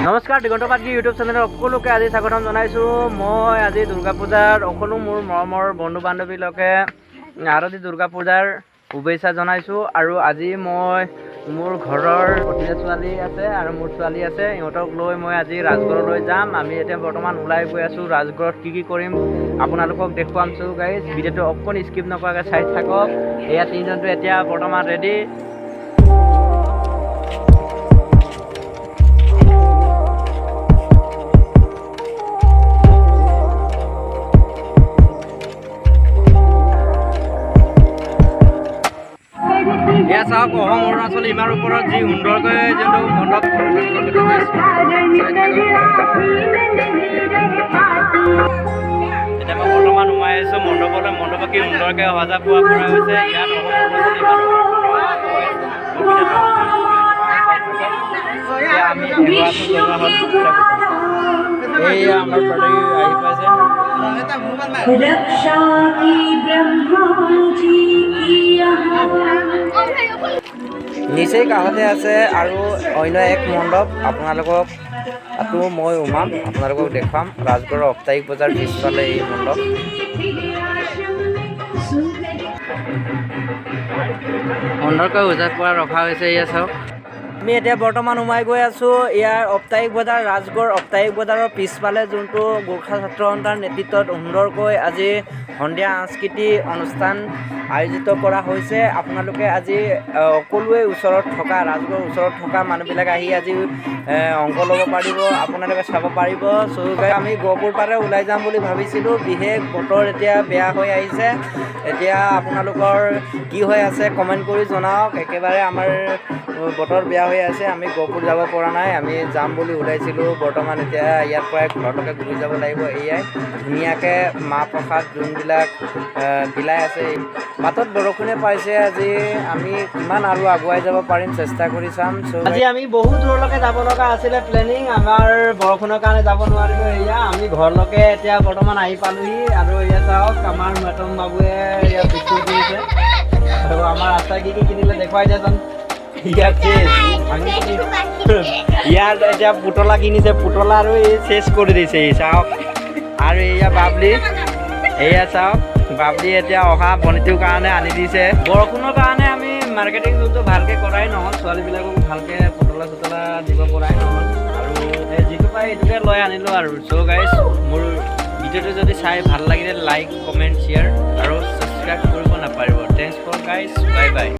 নমস্কাৰ, দিগন্ত পাটগী ইউটিউব চেনেলৰ সকলোকে আজি স্বাগতম জনাইছোঁ। মই আজি দুৰ্গা পূজাৰ সকলো মোৰ মৰমৰ বন্ধু বান্ধৱীলোকে শাৰদী দুৰ্গা পূজাৰ শুভেচ্ছা জনাইছোঁ। আৰু আজি মই মোৰ ঘৰৰ ভতিজা ছোৱালী আছে আৰু মোৰ ছোৱালী আছে, ইহঁতক লৈ মই আজি ৰাজগড়লৈ যাম। আমি এতিয়া বৰ্তমান ওলাই গৈ আছোঁ। ৰাজগড়ত কি কি কৰিম আপোনালোকক দেখুৱাম। চ' গাইজ, ভিডিঅ'টো অকণ স্কিপ নকৰাকৈ চাই থাকক। এয়া তিনিজনটো এতিয়া বৰ্তমান ৰেডি। এয়া চাওক, অসম অৰুণাচল সীমাৰ ওপৰত যি সুন্দৰকৈ যোনটো মণ্ডপ। এতিয়া মই বৰ্তমান সোমাই আহিছোঁ মণ্ডপলৈ। মণ্ডপত কি সুন্দৰকৈ অহা যোৱা কৰা হৈছে ইয়াত। অসম অৰুণাচল সীমাৰ ওপৰত এতিয়া আমি সেৱাটো জনোৱা হ'ল। এইয়া আমাৰ পাৰ্টি আহি পাইছে। रक्षा की ब्रह्मा जी की यहाँ। নিচেই কাষতে আছে আৰু অন্য এক মণ্ডপ। আপোনালোকক তাতো মই সোমাম, আপোনালোকক দেখুৱাম। ৰাজগড়ৰ অপ্তাহিক বজাৰ পিছফালে এই মণ্ডপ। সুন্দৰকৈ সজাই পৰাই ৰখা হৈছে। এয়া চাওক, আমি এতিয়া বৰ্তমান সোমাই গৈ আছোঁ ইয়াৰ অপ্তাহিক বজাৰ, ৰাজগড় অপ্তাহিক বজাৰৰ পিছফালে যোনটো গোৰ্খা ছাত্ৰ সন্থাৰ নেতৃত্বত সুন্দৰকৈ আজি সন্ধিয়া সাংস্কৃতিক অনুষ্ঠান আয়োজিত কৰা হৈছে। আপোনালোকে আজি সকলোৱে ওচৰত থকা, ৰাজগড় ওচৰত থকা মানুহবিলাক আহি আজি অংশ ল'ব পাৰিব, আপোনালোকে চাব পাৰিব। চ' আমি গহপুৰ পাৰে ওলাই যাম বুলি ভাবিছিলোঁ। বিশেষ বতৰ এতিয়া বেয়া হৈ আহিছে। এতিয়া আপোনালোকৰ কি হৈ আছে কমেণ্ট কৰি জনাওক। একেবাৰে আমাৰ বতৰ বেয়া হৈ আছে, আমি গহপুৰ যাব পৰা নাই। আমি যাম বুলি ওলাইছিলোঁ। বৰ্তমান এতিয়া ইয়াৰ পৰাই ঘৰলৈকে ঘূৰি যাব লাগিব। এয়াই ধুনীয়াকৈ মাহ প্ৰসাদ যোনবিলাক বিলাই আছে। বাটত বৰষুণে পাইছে আজি। আমি কিমান আৰু আগুৱাই যাব পাৰিম চেষ্টা কৰি চাম। চ' আজি আমি বহুত দূৰলৈকে যাব লগা আছিলে প্লেনিং আমাৰ, বৰষুণৰ কাৰণে যাব নোৱাৰিলোঁ। এয়া আমি ঘৰলৈকে এতিয়া বৰ্তমান আহি পালোহি। আৰু এয়া চাওক, আমাৰ মেটম বাবুৱে এয়া বিস্কুট কিনিছে। আৰু আমাৰ আচাৰ কি কি কিনিলে দেখুৱাই দিয়াচোন। ইয়াত চেচ ইয়াত এতিয়া পুতলা কিনিছে, পুতলা আৰু এই চেচ কৰি দিছে, এই চাওক। আৰু এয়া বাবলি, এয়া চাওক বাবলি এতিয়া অহা ভনীটোৰ কাৰণে আনি দিছে। বৰষুণৰ কাৰণে আমি মাৰ্কেটিং যোনটো ভালকৈ কৰাই নহ'ল, ছোৱালীবিলাকক ভালকৈ পুতলা চুতলা দিব পৰাই নহ'ল আৰু এই যিটো পাই সেইটোকে লৈ আনিলোঁ। আৰু চ' গাইজ, মোৰ ভিডিঅ'টো যদি চাই ভাল লাগিলে লাইক, কমেণ্ট, শ্বেয়াৰ আৰু ছাবস্ক্ৰাইব কৰিব নাপাহৰিব। Thanks for guys, bye bye.